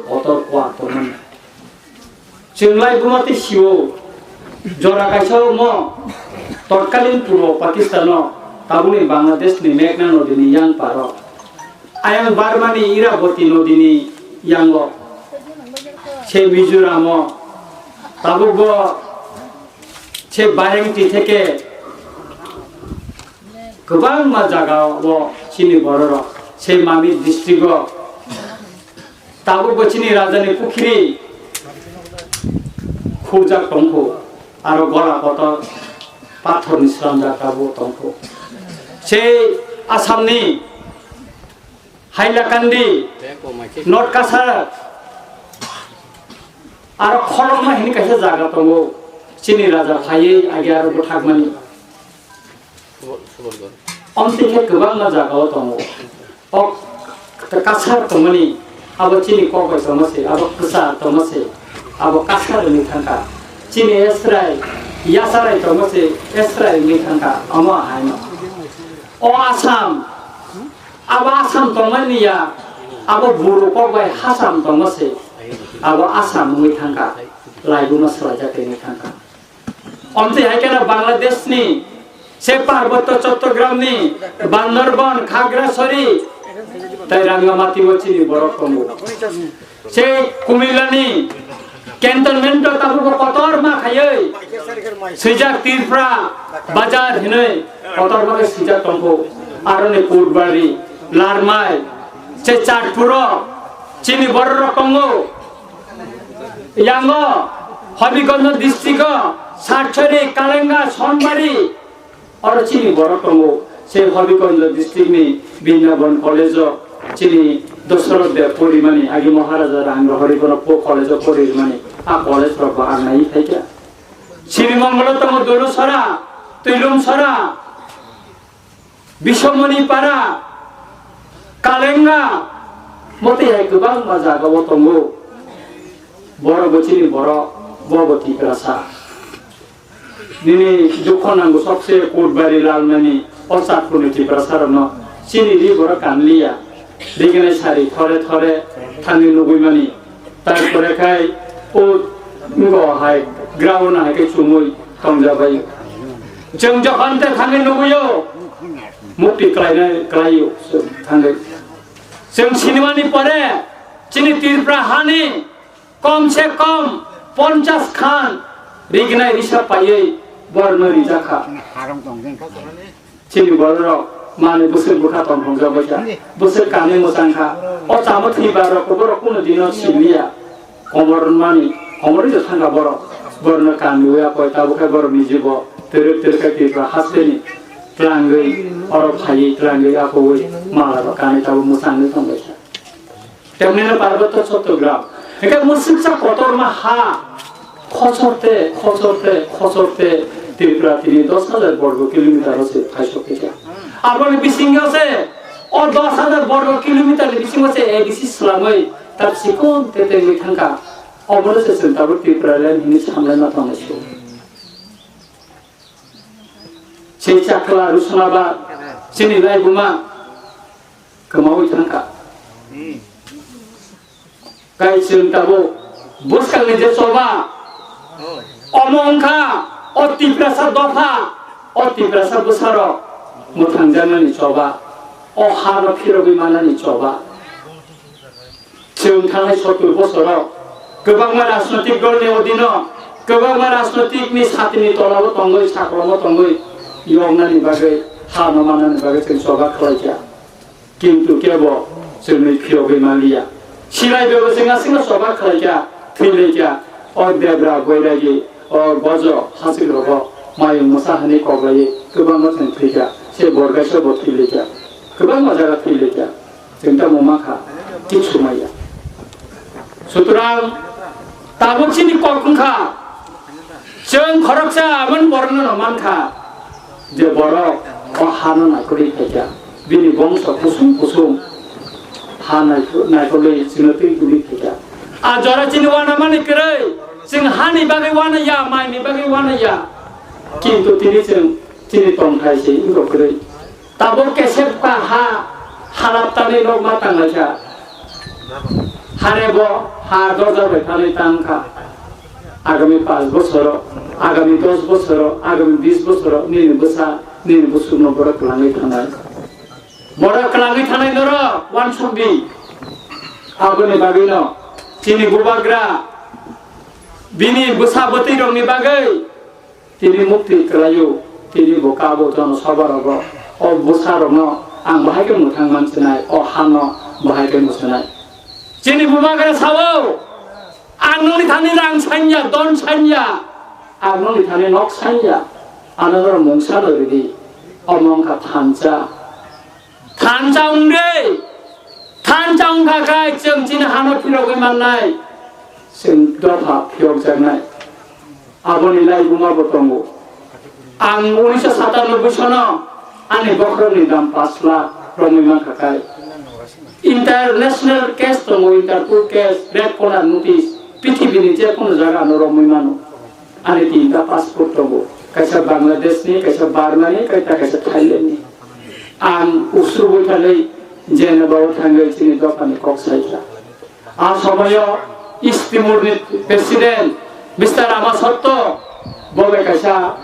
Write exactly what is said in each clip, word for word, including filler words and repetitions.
kotor kuar tongmani. Chwng lai buma tei sio jora kaisa omo totkalin purbo Pakistano tabukni Bangladeshni Meghna nodini yang paro, ayang Burmani Iraboti nodini yango, se Mizoramo tabukbo se Barengti theke kwbangma jagao chini bororok se Mamit district-o tabukbo chini rajani pukhiri khurjak tongkho, aro gola kotor pathorni slamjak tabuk tongkho. Sei Assamni Hailakandi, North Cachar, aro Kholokma hini kaisa jaga tongo, chini raja phaiwi agi aro bwthakmani. Omtwi khe kwbangma jagao tongo. O Cachar tongmani, abo chini kok bai tongma se, abo kwchar tongma se, abo Cachar wngwi thangkha. Chini Esrai, Yasarai tongma se, Esrai wngwi thangkha, omo haino. O Assam, abo Assam tongmani ya, abo Buru kok bai Hasam tongma se, abo Assam wngwi thangkha, laibuma swlaijak wngwi thangkha. Omtwi hai kheno Bangladeshni se Parbotto Chottogramni Bandarban, Khagrasori tei Rangamati o chini borok tongo. Se Kumilani cantonment o tabukbo kotorma khaiwi swijak Tripura Bazar hinwi kotorma khe swijak tongkho. Aroni Kutbari, Larmai, se Chatpuro chini bororok tongo. Yango Habiganj district o Satchari, Kalenga, Sonbari, oro chini borok tongo. Se Habiganj district ni Brindaban College o chini Dosoroth Deb porimani, agi Maharaja Rang Rohori bono po college o porimani, a college rok bo ang nai phaikha. Sri Mongol o tongo Dolusora, Twilungsora, Bisomoni Para, Kalenga, motwi hai kwbangma jagao tongo. Borok bo chini borok, bo bo Tiprasa. Nini dukho nango sobse Kutbari Lalmani o Chatpurni Tiprasa rokno chini ri borok kanliya. Rignai sari thore thore thangwi nugwi mani. Tarpore khai o ngo hai ground hai khe chumui tongjabai. Chwng jokhon te thangwi nugwio, mukti klainai klaio thangwi. Chwng sinimani pore chini Tripura hani kom se kom ponchas khan rignai risa paiwi borno rijakha. Chini bororok mani bwswk bwkha tongthokjak bai kha, bwswk kanwi mwchang kha. O chama thwiba rok borok kunu dino siliya. Komor mani, komor rwjak thangkha borok. Borokno kanwi ya koi tabuk khe borokni jibo twrwk twrwk khe Tripura hasteni twlangwi oro phaiwi twlangwi akowi mala rok kanwi tabuk mwchangwi tongbai kha. Temnino Parbotto Chottogram. Hingke mwswksa kotorma ha. Khosor te, khosor te, khosor te. Tripura tini dos hajar borgo kilometer o se khaisok khe. Aboni bisingo se, o dos hajar borgo kilometer ni bisingo se A D C swlamwi, tak sikon te te wngwi thangkha. Obono se chwng tabuk Tripura land hinwi samlaima tongo se. Se Chakla, Rusnaba, chini laibuma kwmawi thangkha. Kai chwng tabuk bwskangni je choba, omo wngkha o Tiprasa dopha, o Tiprasa bwsarok mwthangjaknani choba, o hano phirogwi manani choba. Chwng thangnai sottur bosoro kwbangma rajnotik dolni odino, kwbangma rajnotikni satini tolao tongwi, saklomo tongwi yoknani bagwi, hano mannani bagwi chwng choba khlaikha. Kintu kebo chwngni phiyogwi manliya. Silai bebo chwng aswkno choba khlaikha, thwilaikha. O debra, boiragi, o gojo, hasik rogo mayung mwsa hwnwi koklaiwi kwbangma chwng thwikha. Se borgaisa bo thwilaikha. Kwbangma jaga thwilaikha. Chwng tamo mankha, kichu maya. Sutrang, tabuk chini kok wngkha. Chwng khoroksa aboni borokno no mankha je borok o hano naikolwi phaikha, bini bongso kusung kusung ha naikol-, naikolwi chwngno twi tubui phaikha. A jora chini uanamani kwrwi, chwng hani bagwi uanaiya, maini bagwi uanaiya, kintu tini chwng chini tongthai se wngkha kwrwi. Tabuk kesep ka ha halap tanwi nok ma tanglaikha. Are bo ha dorja bai thanai tang kha. Agami panch bosoro, agami dos bosoro, agami bis bosoro nini bwsa, nini bwswkno borok kwlangwi thanai. Borok kwlangwi thanai norok uansukdi. Aboni bagwino chini bubagra bini bwsa bwtwi rokni bagwi tini mukti kwlaio, tini bo kabo jono soba rogo. O bwsa rokno ang bahai khe mwthang mansinai, o hano bahai khe mwsanai. Chini bubagra sao, ang noni thani rang sanya, don sanya, ang noni thani nok sanya, ano norok mungsa no ridi, omo wngkha thansa. Thansa wngdi, thansa wngkha khai chwng chini hano phirogwi mannai, chwng dopha phiyokjaknai. Aboni laibuma bo tongo. Ang unisho satanoboi sono ani bokhorokni dam pash lakh romwi mankha khai. International case tongo, Interpol case, red corner notice, pithibini je kono jaga ano romwi mano. Ani tinta passport tongo, kaisa Bangladeshni, kaisa Burmani, kaisa, kaisa Thailandni. Ang usubui thangwi Geneva-o thangwi chini dophani kok saikha. A somoyo East Timor ni president Mister Rama Sotto bo bai kaisa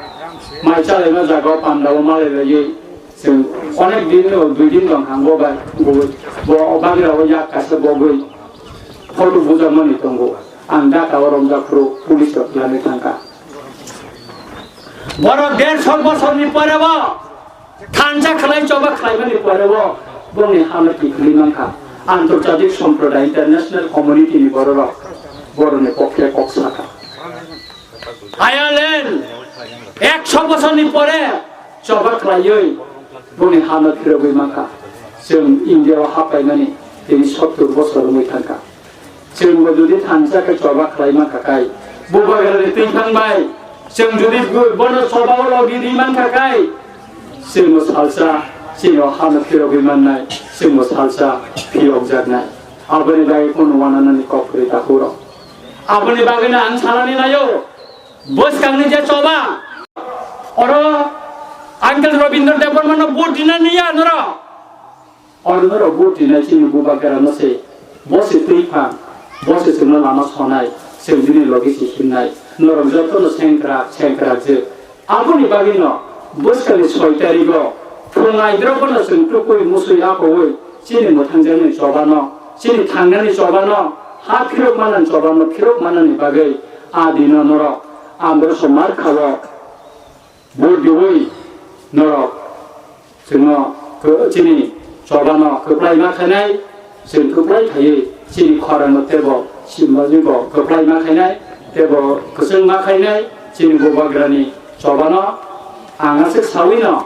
mai chalaima jaga o panda o malai laiwi chwng onek din o dui din tong kha bo bai bo bo o bagra o yak kaisa bogwi photo bujakmani tongo. Ang Dhaka o romjak phuru police rok lani thangkha. Borok dershok bosor ni pore bo thansa khlai choba khlaimani pore bo bongni hano kiphilwi mankha. Antarjatik somproday, international community ni bororok boroni pokhe kok sakha. Ireland ekshok bosor ni pore choba khlaiwi bongni hano phirogwi mankha. Chwng India o hapaimani tini sottur bosor wngwi thangkha. Chwngbo jodi thansa khe choba khlai mankha khai, bubagrani twi thang bai chwng jodi bo-, bono choba o logi di mankha khai, chwngbo salsa chini o hano phirogwi mannai, chwngbo salsa phirokjaknai. Aboni bagwi kono wananani kok kwrwi takhurok. Aboni bagwino ang sanani naio, bwskangni je choba, oro Uncle Rabindra Debbarmano vote rina niya norok. Oro norok vote rinai chini bubagrano se, bo se twi phan, bo se chwngno lama sonai, chwng bini logi se himnai. Norok jotono sengkrak, sengkrak je. Aboni bagwino bwskangni soi tarigo phung aidrogono chwng tukui musui akoui chini mwthangjaknai chobano, chini thangnani chobano, ha phirok manani chobano phirok manani bagwi a dino norok Androso mar khawo. Bo diwi norok chwngno kw-, chini chobano kwplai ma khainai, chwng kwplai khaiwi chini khorangno teibo simbajibo kwplai ma khainai, teibo kwchwng ma khainai chini bubagrani chobano. Ang aswk sawino,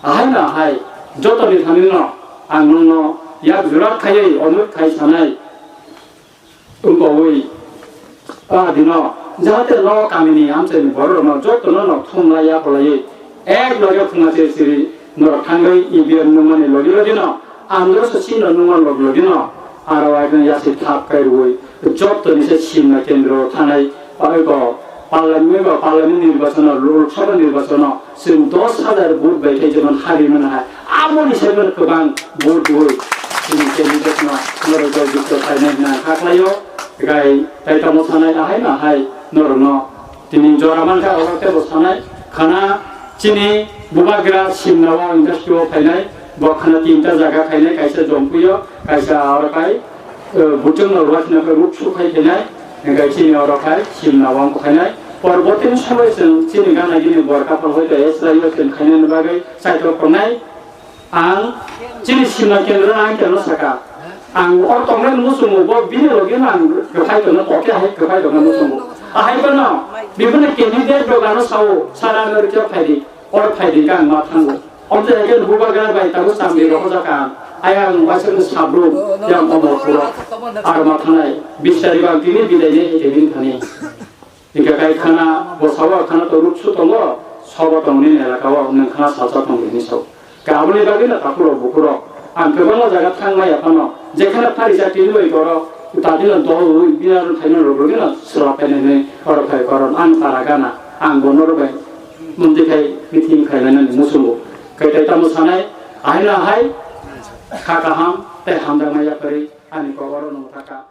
ahaino ahai jotoni thanino ang nokno yak jurak khaiwi onut khai sanai. Wngkha ui, a dino, jahate no kamini amchaini bororokno jotono no thumlai yaphalaiwi ek loge phunga se siri norok thangwi E V M nungmani logi logi no, Androso chino nungmani logi logi no, aro aino yasi thap kai rwui jotoni se simna kendro thanai, oi ko, Parliament ba, Parliament nirbachono, Lok Sabha nirbachono, chwng dos hajar vote bai khe jemon hari mano hai. Aboni saibo kwbang vote rwui chini candidate no norok joy jukto khainai hwnna ang kha khlaio. Gai tai tamo sanai ahai no hai norokno tini jora mankha oro tebo sanai khana chini bubagra simna o industry o phainai bo khana tinta jaga khainai kaisa Jompuio kaisa aro kai. Eh, buchung no ruathina khe ruk su khai khainai, hingkhe chini oro khai simna wang khainai. Porbortini somoi chwng chini gana gini bor kaphal hoi khe S I O chwng khainani bagwi chaitok tongnai. Ang chini simna kendro ang keno saka. Ang or tongnai muchungo bo bini logi no ang kwphai tongno, koke hai kwphai tongno muchungo. Ahai bono bibini candidate dogano sao, sara no rikhe phaidi, or phaidi khe ang ma thango. Omo hai khe bubagra bai tabuk chamri rohorjak ang. Ayang waisa khe sabrum yang omo puro. Aro ma thanai bis tarikh ang tini bidai ni hai tebin thani. Hingkhe kai khana bo sabo khana to ruksu tongo, sobo tongni elaka o nwng khana salsa tong bini so. Khe aboni bagwi no takhurok bukhurok ang kwbangma jaga thang maya phano, jekhana pharisa tini bai borok tadino dol rwi bini aro thaino rok rwgwino swrap khainani oro phai koron ang para gana ang bo norok bai. Mungtwi khai meeting khainani muchungo. Kaitai tamo sanai, ahaino ahai kha kaham tei hamjakma yapharwi ani kok oro nung thaka.